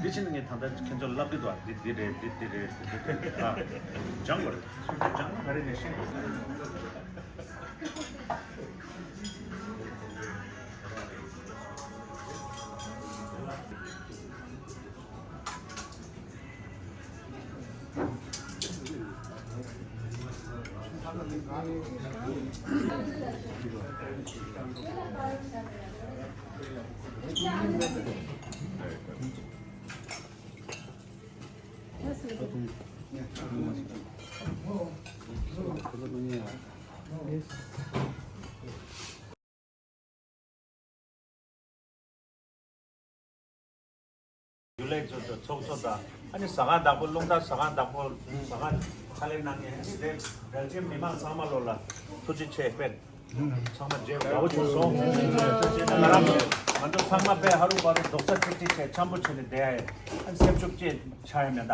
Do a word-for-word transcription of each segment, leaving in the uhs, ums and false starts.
འདི་ཕྱིན་ངས་ད་ལྟ་ཁྱེད་ཚོར་ལབ་ཀྱི་འདུག་འདི་འདི་རེད། འདི་འདི་རེད། འདི་འདི་རེད། ཨ། སྦྱང་དགོས་རེད། སུས་སྦྱང་ན་ག་རེ་རེད་ཤེས་དགོས། རྒྱུན་ལས་ཚོ་དང་ཚོགས་གཙོ་དང་། ཨ་ནི་ཟ་ཁང་བདག་པོ། རླུང་རྟ་ཟ་ཁང་བདག་པོ། ཟ་ཁང་ཁ་ལས་གནང་མཁན། ཨ་ནི་དེ་རྒྱལ་སྤྱིའི་མི་མང་ཚང་མ་ལོ་ལ་ཐུགས་རྗེ་ཆེ། དཔེ་ཚང་མ་མཇལ་དགའ་པོ་བྱུང་སོང་། ང་རང་ང་ཚོ་ཚང་མ་དཔེ་ཧ་རུ་བ་རུ་རྡོག་རྩ་གཅིག་སྒྲིལ་བྱས་འཆམ་པོ་བྱས་ནས་བསྡད་ཡ། ཨ་ནི་སེམས་ཤུགས་ཅན་ཆགས་ཡ་མེད་ད།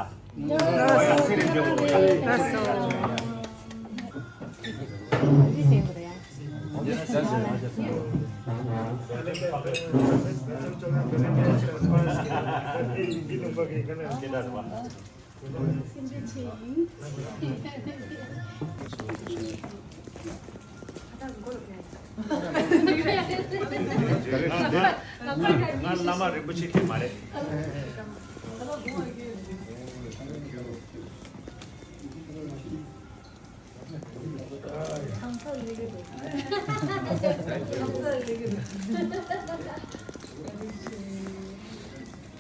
འོ་ཡ། ཚེ་རིང་མཇལ་དགོས། ང་བླ་མ་རིན་པོ་ཆེ་མཁན་མ་རེད།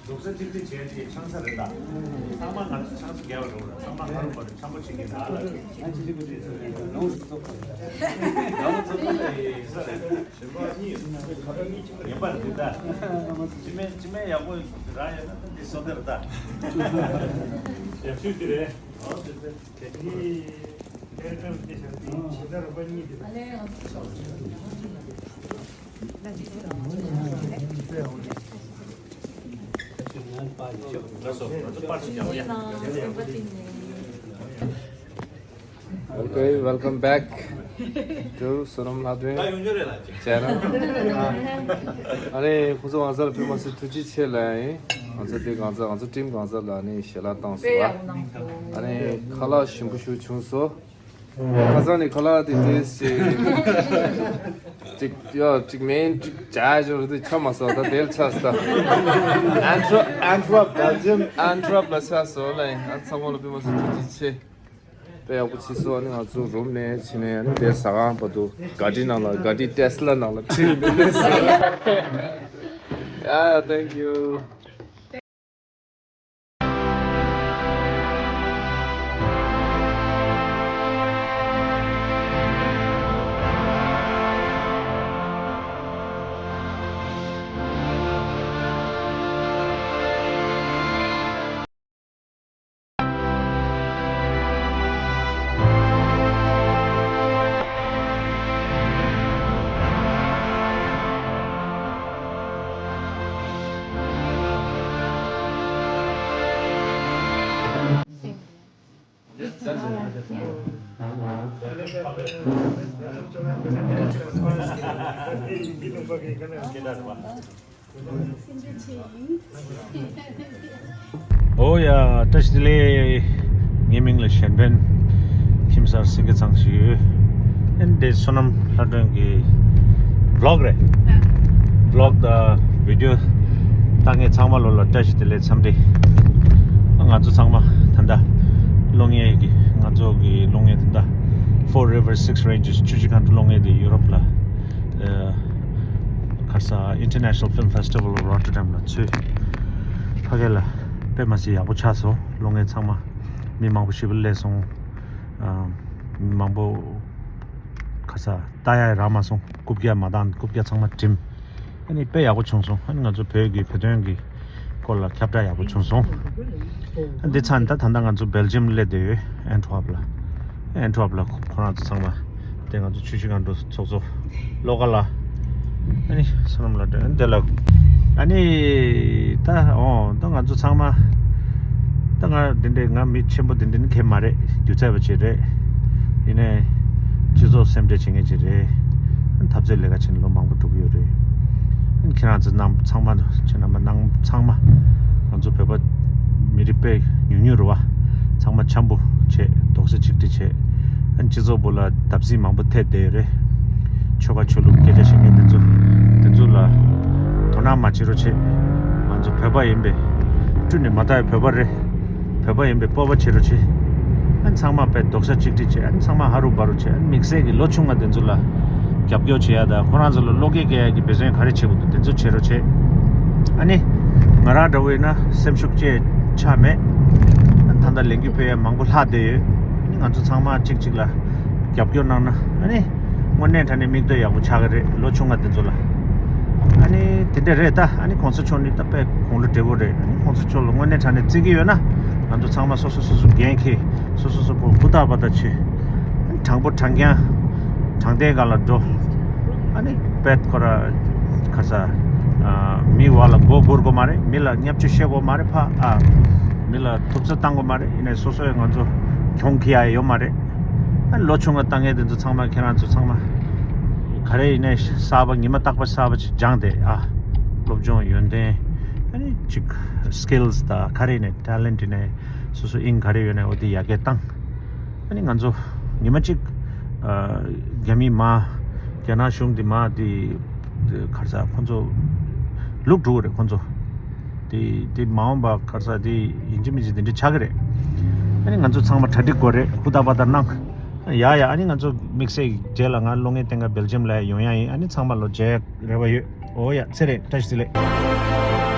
རྡོག་རྩ་གཅིག་སྒྲིལ་བྱས་ཏེ་ཆང་ས་རེད་ད། ཚང་མ་ང་ཚོ་ཆང་ས་རྒྱག་པ་རེད། ཚང་མ་ཧ་རུ་བ་རུ་འཆམ་པོ་བྱེད་ཀྱི་ན་ལ། ཡིན་པར་འདི་ད། སྤྱི་སྨན་སྤྱི་སྨན་ཡག་པོ་རག་ཡོད་ན་ད་འདི་བཟོ་འདི་རེད་ད། ཡག་ཤོས་འདི་རེད། ཨོ་དེ་དེ། Okay, welcome back to Sonam Ladwin channel. ཨ་ནི་ཁོང་ཚོ་ང་ཚོ་ལ་ཕེབས་མ་སི་ཐུགས་རྗེ་ཆེ་ལབ་ཡིན། ང་ཚོ་དེ་གང་ཚ་ང་ཚོ་ཊིམ་གང་ཚ་ལ་ནི་ཞལ་ལག་བཏང་སོང་བ། ཨ་ནི་ཁ་ལག་ཞིམ་པོ་ཞིག་བྱུང་སོང་། ཁ་སང་ནས་ཁ་ལག་དེ་ཏོག་ཙམ་ཅིག་ཡ་ཅིག་མིན་ཅིག་བྱ་ཞོར་དུ་ཆ་མ་སོང་། ད་དེར་ཆགས་སོང་། ཨན་ཊི་ཝར་པ། བེལ་ཇམ་ཨན་ཊི་ཝར་པ་ལ་ཆགས་སོང་ལ། ཡིན་ཨ་ཚང་མ་ལ་ཕེབས་མ་སི་ཐུགས་རྗེ་ཆེ། དཔེ་ཡག་པོ་བྱས་སོང་། ཨ་ནི་ང་ཚོ་རུམ་ནས་ཕྱིན་ནས་ཨ་ནི་དེ་ཟ་ཁང་བར་དུ་ག་ཊི་ནང་ལ་ག་ཊི་ཊེ་སི་ལ་ནང་ལ་ཁྲིད་མི་ལེ་སོང་། Yeah, thank you. ཨོ་ཡ། བཀྲ་ཤིས་བདེ་ལེགས། ངའི་མིང་ལ་གཞན་ཕན་ཁྱིམ་གསར་སེང་གེ་ཚང་ཞིག་ཡོད། ཨན་དེ་བསོད་ནམས་ལྷ་སྒྲོན་གྱི་བི་ལོག་རེད། བི་ལོག་དང་བི་ཌིའོ་ལྟ་མཁན་ཚང་མ་ལོ་ལ་བཀྲ་ཤིས་བདེ་ལེགས་འཚམས་འདྲི། ང་ཚོ་ཚང་མ་ད་ལྟ་གློག་བརྙན་གྱི་ང་ཚོ་གི་གློག་བརྙན་ད་ལྟ་Four Rivers Six Ranges ཆུ་བཞི་སྒང་དྲུག་གློག་བརྙན་དེ་ཡུ་རོབ་ལ་ཨ་ག་རེ་ཟེར། International Film Festival of Rotterdam ལ་ཚུད། ཕ་གི་ལ་དཔེ་མ་སྲིད་ཡག་པོ་ཆགས་སོང་། གློག་བརྙན་ཚང་མ་མི་མང་པོ་ཞེ་པོ་སླེབས་སོང་། ཨ་མི་མང་པོ་ག་རེ་ཟེར། ལྟ་ཡག་རག་མ་སོང་། རྐུབ་བཀྱག་མ་བཏང་། རྐུབ་བཀྱག་ཚང་མ་བྲིམས། ཨ་ནི་དཔེ་ཡག་པོ་བྱུང་སོང་། ཨ་ནི་ང་ཚོ་བོད་ཀྱི་བོད་དོན་གྱི་སྐོར་ལ་ཁྱབ་བསྒྲགས་ཡག་པོ་བྱུང་སོང་། ཨ་འདི་ཚར་ནས་ད་ད་ལྟ་ང་ཚོ་སྦེལ་ཇམ་སླེབས་བསྡད་ཡོད། ཨན་ཊི་ཝར་ཕ་ལ། ཨན་ཊི་ཝར་ཕ་ལ་ཁོ་རང་ཚོ་ཚང་མ་དེ་ང་ཚོ་ཆུ་བཞི་སྒང་དྲུག་ཚོགས་གཙོ་བློ་དགའ་ལགས། ཨ་ནི་བསོད་ནམས་ལགས་དེ་ལ། ཨ་ནི་ད་འོ་ད་ང་ཚོ་ཚང་མ་ད་ང་འདི་འདྲའི་ང་མི་ཆེན་པོ་འདི་འདྲ་ནི་གང་ཡང་མ་རེད། སྒྱུ་རྩལ་པ་ཅིག་རེད། ཡིན་ནའི་སྤྱི་ཚོགས་སེམས་ཁྲལ་བྱེད་མཁན་ཅིག་རེད། འཐབ་རྩོད་ལས་ཀ་བྱས་ནས་ལོ་མང་པོ་འགྲོ་གི་ཡོད་རེད། ཁྱེད་རང་ཚོ་རྣམས་ཚང་མ་ཁྱེད་རྣམ་པ་རྣམས་ཚང་མ་ང་ཚོ་བོད་པ་མི་རིགས་དཔེ་ཉུང་ཉུང་རེད་བ། ཚང་མ་འཆམ་པོ་བྱས། རྡོག་རྩ་གཅིག་སྒྲིལ་བྱས། ཨ་ནི་སྤྱི་ཚོགས་པོ་ལ་བརྡབ་གསིག་མང་པོ་ཐེབས་བསྡད་ཡོད་རེད། ཆོལ་ཁ་ཆོས་ལུགས་སྐད་ཆ་བཤད་མཁན་དེ་ཚོ་དེ་ཚོ་ལ་དོ་སྣང་མ་བྱེད་རོགས་བྱེད། ང་ཚོ་བོད་པ་ཡིན་པས། སྐྲུན་ནས་མ་བཏགས་བོད་པ་རེད། བོད་པ་ཡིན་པའི་སྤོབས་པ་བྱེད་རོགས་བྱེད། ཨ་ནི་ཚང་མ་དཔེ་རྡོག་རྩ་གཅིག་སྒྲིལ་བྱེད། ཨ་ནི་ཚང་མ་ཧ་རུ་བ་རུ་བྱེད། ཨ་ནི་དམིགས་བསལ་གྱི་ལོ་ཆུང་བ་དེ་ཚོ་ལ་རྒྱབ་སྐྱོར་བྱེད་ཡ་དང་། ཁོ་རང་ཚོ་ལ་བློ་སྐྱེད་སྐྱེ་ཡ་གི་འབད་བརྩོན་ག་རེ་བྱེད་དགོས་འདུག་དེ་ཚོ་བྱེད་རོགས་བྱེད། ཨ་ནི་ང་རང་འདྲ་བོ་ཡིན་ན་སེམས་ཤུགས་ཅིག་ཆག་མེད། ཨ་ནི་ད་ལྟ་ལས་འགུལ་སྤེལ་ཡ་མང་པོ་ལྷག་བསྡད་ཡོད། ཨ་ནི་ང་ཚོ་ཚང་མ་གཅིག་གཅིག་ལ་རྒྱབ་སྐྱོར་གནང་ན། ཨ་ནི་དངོས་གནས་དྲང་གནས་མིག་ལྟོས་ཡག་པོ་ཆགས་ཀྱི་རེད། ལོ་ཆུང་བ་དེ་ཚོ་ལ། ཨ་ནི་དེ་འདྲ་རེད་ད། ཨ་ནི་གོང་ས་མཆོག་ནི་ད་དཔེ་དགུང་ལོ་བགྲེས་པོ་རེད། ཨ་ནི་གོང་ས་མཆོག་ལ་དངོས་གནས་དྲང་གནས་བརྩི་གི་ཡོད་ན། ང་ཚོ་ཚང་མ་སོ་སོ་སོ་སོ་འགན་འཁྱེར། སོ་སོ་སོ་པོ་ཧུར་ཐག་པ་ཐག་བྱེད། ཨ་ནི་དྲང་པོ་དྲང་རྐྱང་དྲང་བདེན་སྒང་ལ་འགྲོ། ཨ་ནི་དཔེ་ཁོ་ར་ག་རེ་ཟེར། ཨ་མི་བ་ལ་མགོ་སྒུར་དགོས་མ་རེད། མི་ལ་བརྙས་བཅོས་བཤད་དགོས་མ་རེད། ཕ་ཨ་མི་ལ་ཐུབ་ཚོད་བཏང་དགོས་མ་རེད། ཡིན་ནའི་སོ་སོའི་ང་ཚོ་གྱོང་ཁེ་ཡ་ཡོད་མ་རེད། ཨ་ལོ་ཆུང་བ་ལྟ་མཁན་དེ་ཚོ་ཚང་མ་ཁྱེད་རང་ཚོ་ཚང་མ་ག་རེ་ཡིན་ནའི་གསར་པ་ཉི་མ་རྟག་པ་གསར་པ་ཅིག་སྦྱངས་ཏེ། ཨ་སློབ་སྦྱོང་ཡོན་ཏན། ཨ་ནི་ཅིག་སི་ཀིལ་སི་དང་ག་རེ་ཡིན་ནའི་ཊེ་ལེན་ཊི་ཡིན་ནའི་སོ་སོ་དབྱིངས་ག་རེ་ཡོད་ནའི་འོ་དེ་ཡར་རྒྱས་བཏང་། ཨ་ནི་ང་ཚོ་ཉི་མ་གཅིག་ཨ་རྒྱ་མི་མར་རྒྱ་ནག་གཞུང་འདི་མར་དེ་ག་རེ་ཟེར། ཁོ་ཚོ་ལུག་འགྲོ་གི་རེད། ཁོ་ཚོ་དེ་དེ་མ་འོངས་པ་ག་རེ་ཟེར། དེ་ཡིན་གཅིག་མིན་གཅིག་དེ་འདྲ་ཆགས་ཀྱི་རེད། ཨ་ནི་ང་ཚོ་ཚང་མ་གྲ་སྒྲིག་དགོས་རེད། ཧུར་ཐག་པ་ཐག་གནང་། ཡ་ཡ། ཨ་ནི་ང་ཚོ་དམིགས་བསལ་རྗེས་ལ་ང་གློག་བརྙན་སྟོན་ག་སྦེལ་ཇམ་ལ་ཡོང་ཡ་ཡིན། ཨ་ནི་ཚང་མ་ལོ་མཇལ་རེ་བ་ཡོད། ཨོ་ཡ། ཚེ་རིང་བཀྲ་ཤིས་བདེ་ལེགས།